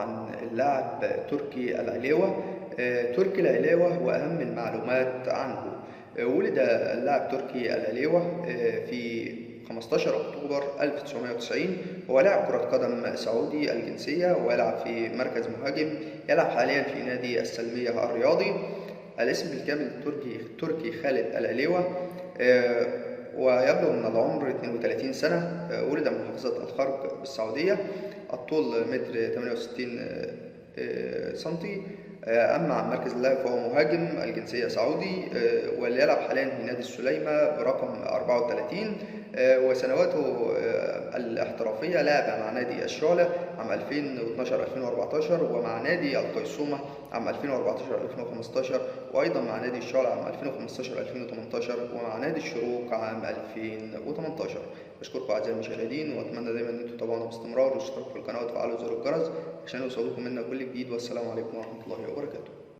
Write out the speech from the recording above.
عن اللاعب تركي العليوة. تركي العليوة وأهم المعلومات عنه. ولد اللاعب تركي العليوة في 15 أكتوبر 1990. هو لاعب كرة قدم سعودي الجنسية ويلعب في مركز مهاجم، يلعب حاليا في نادي السلمية الرياضي. الاسم بالكامل تركي خالد العليوة، ويبلغ من العمر 32 سنة. ولد من محافظة الخرج بالسعودية. الطول متر 68 سنتي. أما عن مركز اللاعب فهو مهاجم، الجنسية سعودي، واللي يلعب حاليا في نادي السليمة برقم 34. وسنواته الاحترافية لعب مع نادي الشعلة عام 2012-2014، ومع نادي القيصومة عام 2014-2015، وأيضا مع نادي الشعلة عام 2015-2018، ومع نادي الشروق عام 2018. بشكركم أعزائي المشاهدين، وأتمنى دايما إن انتم تتابعونا باستمرار وتشتركوا في القناة وتفعلوا زر الجرس عشان يوصلكم منا كل جديد. والسلام عليكم ورحمة الله وبركاته.